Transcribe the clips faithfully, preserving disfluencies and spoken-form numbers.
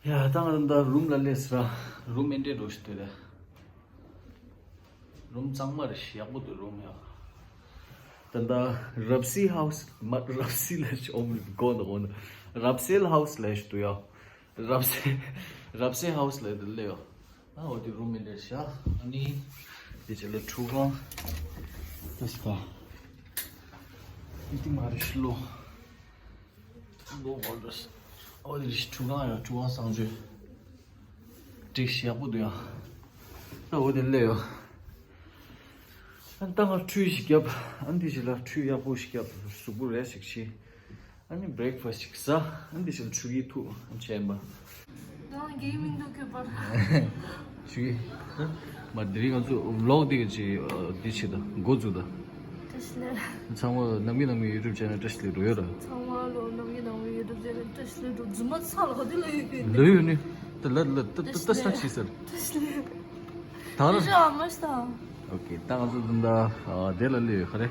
ཡ་ད་ང་ད་རུམ་ལ་སླེབས་ར། རུམ་ཨེ་འདྲས་འགྲོ་ཞིག་འདུག་ར། རུམ་གཙང་མ་རེད་ཤག་ཡག་པོ་འདུག་རུམ་ཡ། ད་ད་རབ་སི་ཧའུ་སི་མ་རབ་སི་ལ་ཞིག་ཨོ་མི་གོ་ན་གོ་ན། རབ་སེལ་ཧའུ་སི་ལ་ཞིག་འདུག་ཡ། རབ་སེ་རབ་སེ་ཧའུ་སི་ལ་དེ་ལས་ཡོ། ཨ་འོ་དེ་རུམ་མེ་འདྲ་ཤག་ཨ་ནི་དེ་ཆེ་ལ་ཁྲུས་ཁང་། དེ་སི་ཀ་ཨི་ཏི་མ་རེ་ཤི་ལོ། ལོ་ཧོལ་ཌར་སི། འོ་དེ་རེ་ཤི་ཁྲུས་ཁང་ཡོ། ཁྲུས་ཁང་གསང་སྤྱོད་བསྒྲིགས་ཤག་ཡག་པོ་འདུག་ཡ། ཨ་འོ་དེ་ལས་ཡོ། ཨ་ད་ང་ཁྲུས་ཤིག་བརྒྱབ། ཨ་འདི་ཞིག་ལ་ཁྲུས་ཡག་པོ་ཞིག་བརྒྱབ། གཟུགས་པོ་རེ་ཞིག་བྱས། ཨ་ནི་བྷི་རེག་ཕ་སི་ཊི་ཞིག་ཟ། ཨ་ནི་དེ་བཞིན་ཆུ་གི་ཐུག་ཨ་ཆེན་པ། ནང་གི་མིང་དུ་ཁྱོད་པར། ཆུ་གི། མ་དེ་རིང་ང་ཚོ་བི་ལོག་དེ་གི་ཅི་འདི་བྱེད་ད་འགོ་འཛུགས་ད། བཀྲ་ཤིས་བདེ་ལེགས། ཚང་མ་ནམ་གི་ནམ་གི་ཡུ་ཊུབ་ཆེ་ནལ་བཀྲ་ཤིས་བདེ་ལེགས་འགྲོ་ཡོད་ར། ཚང་མ་ལོ་ནམ་གི་ནམ་གི་ཡུ་ཊུབ་ཆེ་ནལ་བཀྲ་ཤིས་བདེ་ལེགས་འགྲོ། རྫུན་མ་ཚ་ལ་ག་དུས་ལ་ཡོད་གི། ལོས་ཡོད་ནི། ད་ལ་ལ་ད་ད་ད་སྟག་ཤི་ཟེར། བཀྲ་ཤིས་བདེ་ལེགས། ད་ར། ཨོ་ཀེ། ད་ང་ཚོ་འདི་འདྲ་ཨ་དེ་ལ་སླེབས་ཡོད་ག་རེ།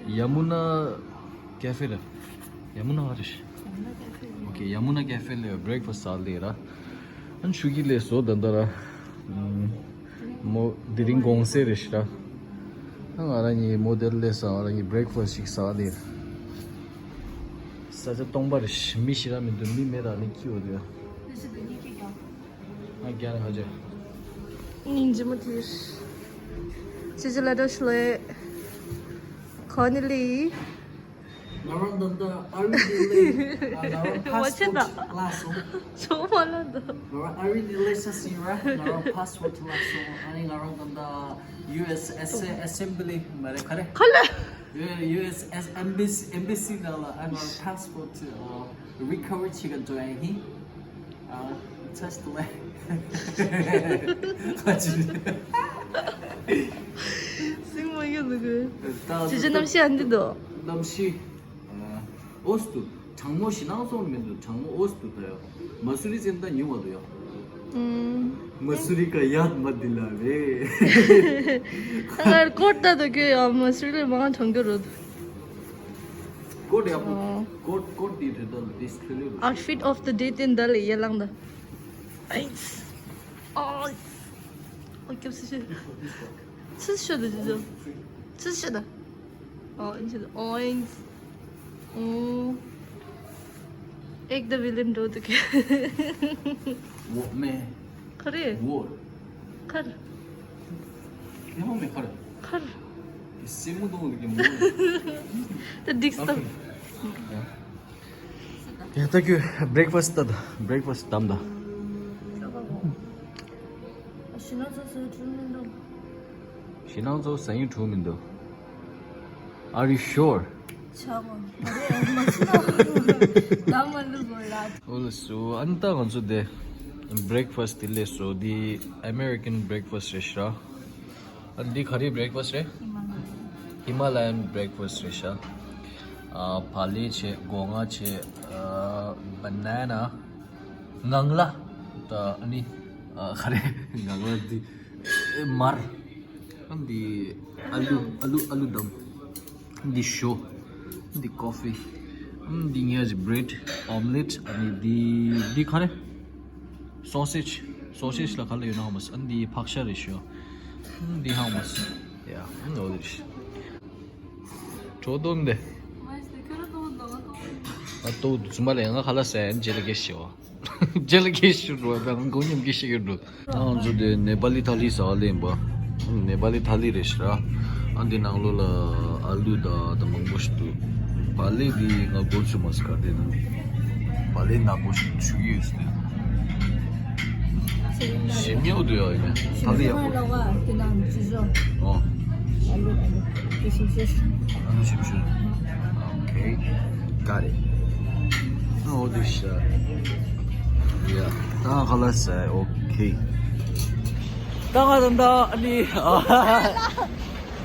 ཡ་མུ་ན་ཀེ་ཧྥེ་རེད། ཡ་མུ་ན་ག་རེ། ཨོ་ཀེ། ཡ་མུ་ན་ཀེ་ཧྥེ་སླེབས་ཡོད། བྷི་རེག་ཕ་སི་ཊི་ཟ་སླེབས་ར། ཨ་ནི་ཆུ་གི་སླེབས་སོ་ད་འདི་ར། མོ་དེ་རིང་དགོང་ཟས་རེད་ཤག་ད་ང་རང་གཉིས་མོ་དེར་སླེབས་སོང་། ང་རང་གཉིས་བྷི་རེག་ཕ་སི་ཊི་ཞིག་ཟ་སླེབས་ར། ས་ཆ་སྟོང་པ་རེད། མི་ཞེ་དྲག་མི་འདུག་མི་མེད་ར་ནི་ཁྱི་འོ་དེ། ང་རྒྱལ་ཧ་ཅང་། སྙིང་རྗེ་མོ་དེ། ཅི་ཅི་ལ་འགྲོ་ཤི་ལོས། ཁོ་ནི་ལི། ང་རང་ད་ལྟ་ཨ་རི་ནས་སླེབས། ང་རང་པ་སི་པོར་ཊི་ལ་སོང་། ཚོགས་མ་ལ་འདུག་ང་རང་ཨ་རི་ནས་སླེབས་ས་ཟིན་ར། ང་རང་པ་སི་པོར་ཊི་ལ་སོང་། ཨ་ནི་ང་རང་ད་ལྟ་ཡུ་ཨེ་སི་ཨེ་སེ་ཨེ་སེམ་བྷི་ལི་མ་རེད་ག་རེ། ག་ལ། ཡུ་ཨེ་སི་ཨེམ་བྷ་སི་ཨེམ་བྷ་སི་ནང་ལ་ཨ་ང་རང་པ་སི་པོར་ཊི་རི་ཁ་བར་བྱེད་ག་འགྲོ་ཡ་ཡིན། ཨ་ཚ་ཞིག་ཏུ་ལེ། ཁ་ཅི། སེམས་མ་ཡོད་ལ་གི། ད་ཅི་ཅི་གནམ་གཤིས་ཨ་འདི་འདུག་གནམ་གཤིས། ཨ་ཨོ་སི་ཏུ། གྲང་མོ་ཞེ་དྲག་ཙམ་མི་འདུག་གྲང་མོ་ཨོ་སི་ཏུ་ད་ཡོད། མ་སུ་རི་ཙམ་ད་ཉུང་བ་འདུག་ཡ། ཨུམ། མ་སུ་རི་ཀ་ཡ་མ་དི་ལ་རེ། ད་ང་ཀོ་ཊི་ད་དུ་གི་ཡ་མ་སུ་རི་ལ་མང་གྲང་གི་རུ། ཀོ་ཊི་ཡག་པོ། ཨོ། ཀོ་ཊི་ཀོ་ཊི་འདི་རེད་ད་ལ་དེ་སི་ཁྲི་ལེ་རུ། Outfit of the day དེ་འདི་ལ་ཡ་ལང་ད། ཨེ། ཨོ། ཨོ་སྐྱབས་སུ་ཤི། ཚུལ་ཤོད་དུ་ཇི་ཇོ། ཚུལ་ཤོད་དུ། ཨོ་ཨིན་ཆི་ཨོ་ཨིན། ཨོ། ཨེག་ད་བི་ལིན་འགྲོ་དུ་གི། འོ་མེ། ཁ་རེ། འོ། ཁར། ཡ་མོ་མེ་ཁར། ཁར། སེ་མོ་དོང་དུ་གི་མོ། ད་འགྲིག་སྟབས། ཡ་ད་ཁྱོད་བྷི་རེག་ཕ་སི་ཊི་ད་བྷི་རེག་ཕ་སི་ཊི་དམ་ད། ཞི་ན་ཚོ་སོའི་ཁྲུ་མི་འདུག་ཞི་ན་ཚོ་ས་ཡིན་ཁྲུ་མི་འདུག Are you sure? ཆ་མ་མ་རེད་མ་ཤི་ན་ད་མ་ལུས་དགོས་ལ། ཨོ་ལ་སོ་ཨ་ནི་ད་ང་ཚོ་དེ་བྷི་རེག་ཕ་སི་ཊི་དེ་ལས་སོ་དེ་ཨ་མེ་རི་ཀན་བྷི་རེག་ཕ་སི་ཊི་རེད་ཤག་ཨ་འདི་ག་རེ་བྷི་རེག་ཕ་སི་ཊི་རེད། ཧི་མ་ལ་ཡན་བྷི་རེག་ཕ་སི་ཊི་རེད་ཤག་ཨ་བག་ལེབ་བྱས། སྒོ་ང་བྱས། ཨ་བ་ན་ན། ངང་ལ། ད་ཨ་ནི་ཨ་ག་རེ་ངང་ལ་འདི་ཨེ་མར། ཨ་འདི་ཨ་ལུ་ཨ་ལུ་ཨ་ལུ་དམ། འདི་ཞོ། འདི་ཀོ་ཕི། ཨ་འདི་ངའི་བྷི་རེཌ་ཨོམ་ལེཊ། ཨ་ནི་འདི་འདི་ག་རེ། སོ་སེཇ། སོ་སེཇ་ལ་ག་ལ་ཡོད་ན་ཧ་མ་སི། ཨ་འདི་ཕག་ཤ་རེད་ཤོ། ཨ་འདི་ཧ་མ་སི། ཡ་ཨ་འོ་དེ་རེད། ཁྲོ་དོན་དེ། ཨ་ཏོ་དུ་ཚུ་མ་ལས་ང་ཁ་ལ་སེ་ཨན་ཇེ་ལ་གེ་ཤི་བ། ཇེ་ལ་གེ་ཤི་རུ་བ་ང་མགོ་ཉམས་ཀྱི་ཤི་གི་འགྲོ། ང་ཚོ་དེ་ནེ་པ་ལི་ཐ་ལི་ཟ་ལེན་པ། ནེ་པ་ལི་ཐ་ལི་རེད་ཤི་ར། ཨ་འདི་ནང་ལོ་ལ་ཨ་ལུ་ད་ད་མང་པོ་ཞིག་འདུག་བག་ལེབ་འདི་ང་སྒོར་ཚུ་མ་སི་ཁ་དེ་ན། བག་ལེབ་ནག་པོ་ཞིག་ཆུ་ཡོད་སི་དེ། ཞིམ་ཉོ་དུ་ཡོད་ཡིན། ཐ་ལི་ཡག་པོ། ཨོ། ཨ་ནུ་ཞིམ་ཤོས། ཨོ་ཁེ། ཀ་རེ། ཨོ་དུ་ཤ། ཡ། ད་ཁ་ལ་སེ། ཨོ་ཁེ། ད་ང་ད་ད་ཨ་ནི།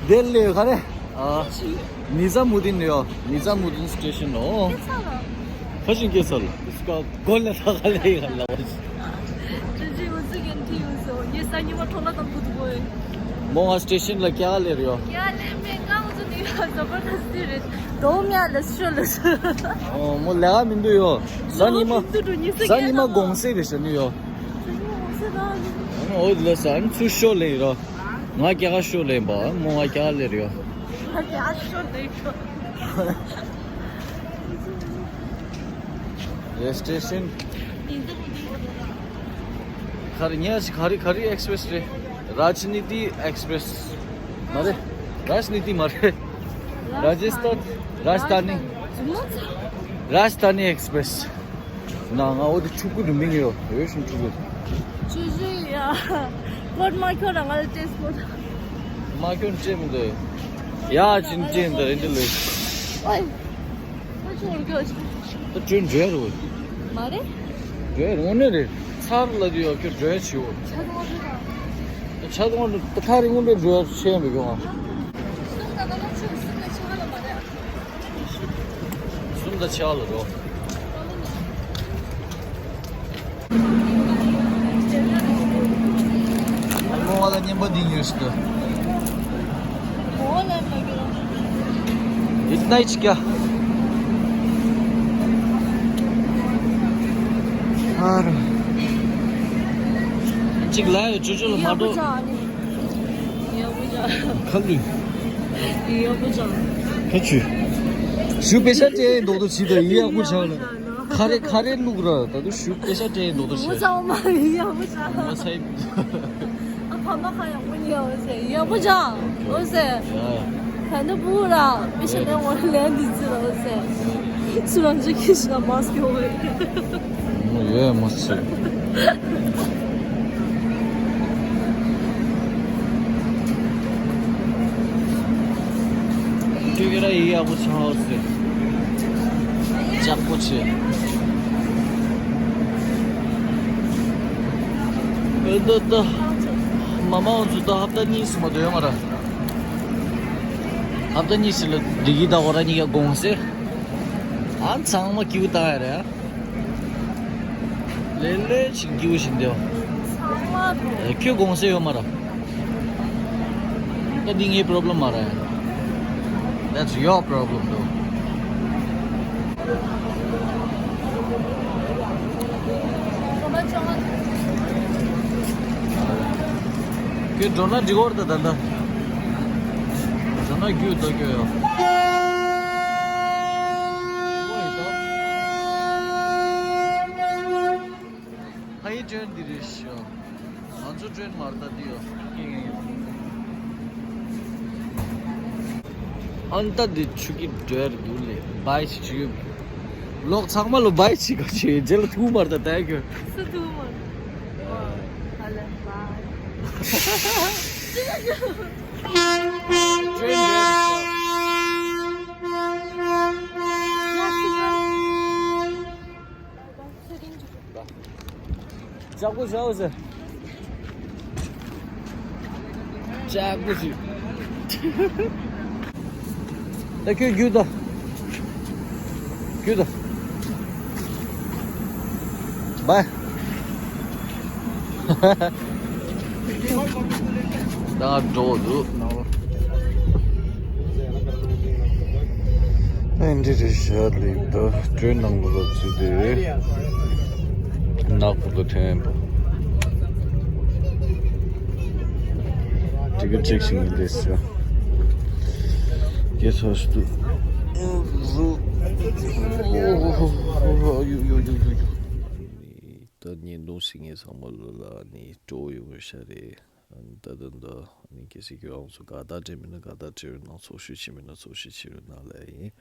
དེ་ལས་ག་རེ། ཨ། ནི་ཛ་མུ་དིན་ཡོ། ནི་ཛ་མུ་དིན་སི་ཊེ་ཤན་ལོ། ཁ་ཤིང་སྐྱེ་ས་ལ། ཨིས་ཀ་གོ་ལ་ཐ་ག་ལ་ཡི་ག་ལ་བ། ཅི་ཅི་འུ་ཚུགས་ཀྱི་འཐུས་ཡོང་སོ། ངས་ས་ཉི་མ་འཕྲོ་ལ་དང་བུ་དུ་བོ་ཡོད། མོ་ང་སི་ཊེ་ཤན་ལ་ཀྱ་ལེར་ཡོ། ཀྱ་ལེ་མེ་ང་འུ་ཚུགས་ནི། ཁ་ཚ་པ་ཁ་སི་རེད། དོ་མྱ་ལ་ཤོ་ལ་ཤོ། ཨོ་མོ་ལ་མི་འདུག་ཡོ། གཟའ་ཉི་མ། གཟའ་ཉི་མ་དགོང་ཟས་རེད་ཤ་ནི་ཡོ། ཨོ་ལ་ས་ཨན་ཚུ་ཤོ་ལེ་རོ། ང་རྒྱ་གར་ཤོ་ལེ་བ་མོ་ང་རྒྱ་གར་ལེ་རེ་ཡོ། ང་རྒྱ་གར་ཤོ་ལེ་རོ། རེ་སི་ཊེ་ཤན། ག་རེ་ཉལ་ཞིག་ག་རེ་ག་རེ་ཨེགས་པི་རེ་སི་རེད། རཱཇ་ནི་ཏི་ཨེགས་པི་རེ་སི། མ་རེད། རཱཇ་ནི་ཏི་མ་རེད། རཱ་ཇི་སི་ཐན། རཱཇ་ཐ་ནི། རཱཇ་ཐ་ནི་ཨེགས་པི་རེ་སི། ན་ང་འོ་དེ་ཕྲུ་གུ་རུ་མིང་ཡོད་ཡོད་ཤིང་ཕྲུ་གུ། ཅུ་ཅུ་ཡ། ཀོད་མ་ཁྱོད་རང་ང་ལ་ཏེས་མོ། མ་ཁྱོད་ཅེས་མི་འདུག་ཡ་ཅིན་ཅིན་ད་རེད་འདི་ལོས། ཨོའི། ད་ཁྱོད་འགྱོ་ད་ཅུན་འགྱོ་རུ། མ་རེད། འགྱོ་རུ་ནི་རེད། ཚར་ལ་དུ་ཡོད་ཁྱོད་འགྱོ་ཆི་བོ། ཆ་ཚང་ཆ་ཚང་། ད་ཆ་ཚང་ད་ཐག་རིང་པོ་འགྱོ་ཆེ་ཡང་མི་དགོས་ང་། སུམ་ད་ད་ལོ་ཆུ་སུམ་ད་ཆ་ལ་མ་རེད། སུམ་ད་ཆ་ལ་རོ། ཨ་ལོ་བ་ལ་ཉན་པ་འདི་ཉོས་སི་ཏུ། ཨིད་ནའི་ཅི་ཀྱ། ཨ་ར། ཅིག་ལ་ཡོད་ཅོ་ཅོ་ལ་མ་འགྲོ། ཁ་ལུས། ཁ་ཆུ། ཞུ་པེ་ཤ་ཅེ་མདོག་ཏུ་ཆི་ཏུ་ཡི་ཡག་པོ་ཆགས་ལ། ཁ་རེ་ཁ་རེ་བླུག་ར་ད་དུ་ཞུ་པེ་ཤ་ཅེ་མདོག་ཏུ་ཆི། མོ་ཚང་མ་ཡི་ཡག་པོ་ཆགས། མ་ཚད། ཨ་ཕ་མ་ཁ་ཡག་པོ་ཉེ་འོ་ཟེ་ཡག་པོ་ཆགས་འོ་ཟེ། ད་ནི་བུ་ར་པེ་ཤ་ནས་འོ་ལན་འདི་ཚི་ར་འོ་ཟེ། སུ་རང་ཅི་ཁྱི་ཤི་ན་མ་སྐྱོ་བས། ཡོད་མ་ཚད། ཁྱོད་ཀྱི་ར་ཡི་ཡག་པོ་ཆགས་ཟེར། ལྕགས་པོ་ཆེ། འདི་ལྟ། མ་མ་འོང་ཚུལ་ད་ཧབ་ཏ་གཉིས་སུ་མ་དོན་མ་ར། ཧབ་ཏ་གཉིས་སུ་ལ་འདི་གི་ད་འོ་ར་གཉིས་ཀ་དགོངས་སེ། ཨ་ཚང་མ་ཀིའུ་བཏང་ཡ་རེད་ཨ། ལེ་ལེ་ཞིག་སྐྱིད་པོ་ཞིག་འདེའོ། ཚང་མ་དང་། ཁྱོད་དགོངས་སེ་ཡོད་མ་ར། ད་འདི་ངའི་པོ་རོབ་ལེམ་མ་ར། That's your problem though. ཁྱོད་འགྲོ་ན་འགྲིག་གོ་ར་ད་ད་ད། འགྲོ་ན་རྒྱུ་ད་ཁྱོད་ཡོ། ཕ་ཡི་ཊེན་འདི་རེད་ཤག་ང་ཚོ་ཊེན་མར་ད་འདི་ཡོད། ཨན་ད་འདི་ཆུ་ཀི་འདྲེར་འདུག་ལེ་བའི་ཆི་ཆུ་ཡོད། ལོག་ཚང་མ་ལོ་བའི་ཆི་ག་ཆི་རྗེས་ལ་ཐུག་མར་ད་ད་ཁྱོད། སུ་ཐུག་མར། ཨ་ལ་བའི། ཊེན་འདྲེར་ཤག་ལྕགས་པོ་བཞག་ཟེར། ལྕགས་པོ་ཞིག་ད་ཁྱོད་རྒྱུགས་དང་། རྒྱུགས་དང་། བའི། ད་འགྲོ་འདུག་ནང་ལ། ཨེ་འདི་རེད་ཤག་ལེགས་ད་ཊེན་ནང་ལོགས་ལ་ཚུད་དེ། ནག་པོ་ག་ཐོན་པ། ཊི་ཀེ་ཊི་ཅེག་ཞིག་ཡིན་དེ་ཤག་ཀེ་ཚོ་ཞིག་འདུག་ད་བརྙན་ཐུང་གཟིགས་མཁན་ཚང་མ་ལོ་ལ་ནི་སྤྲོ་ཡོང་གི་ཤག་རེད། ད་ད་ད་ནི་གལ་སྲིད་ཁྱོད་རང་ཚོ་དགའ་རྟགས་སྤྲད་མེད་ན་དགའ་རྟགས་སྤྲད་རོགས་གནང་། ཚོགས་ཞུགས་བྱས་མེད་ན་ཚོགས་ཞུགས་བྱེད་རོགས་གནང་ལབ་ཡིན།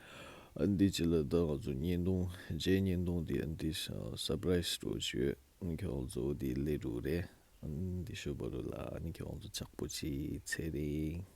ཨ་འདི་ཅི་ལ་ད་ང་ཚོ་བརྙན་ཐུང་རྗེས་བརྙན་ཐུང་འདི་ཨ་འདི་སར་པ་རའི་སི་འདྲ་བོ་ཅིག་ཡོད། ཁྱོད་རང་ཚོ་འདི་སླེབས་འགྲོ་རེད། ཨ་འདི་ཞུ་བ་རོ་ལ་ཨ་ནི་ཁྱོད་རང་ཚོ་ཆགས་པོ་ཅིག་ཚེ་རིང་།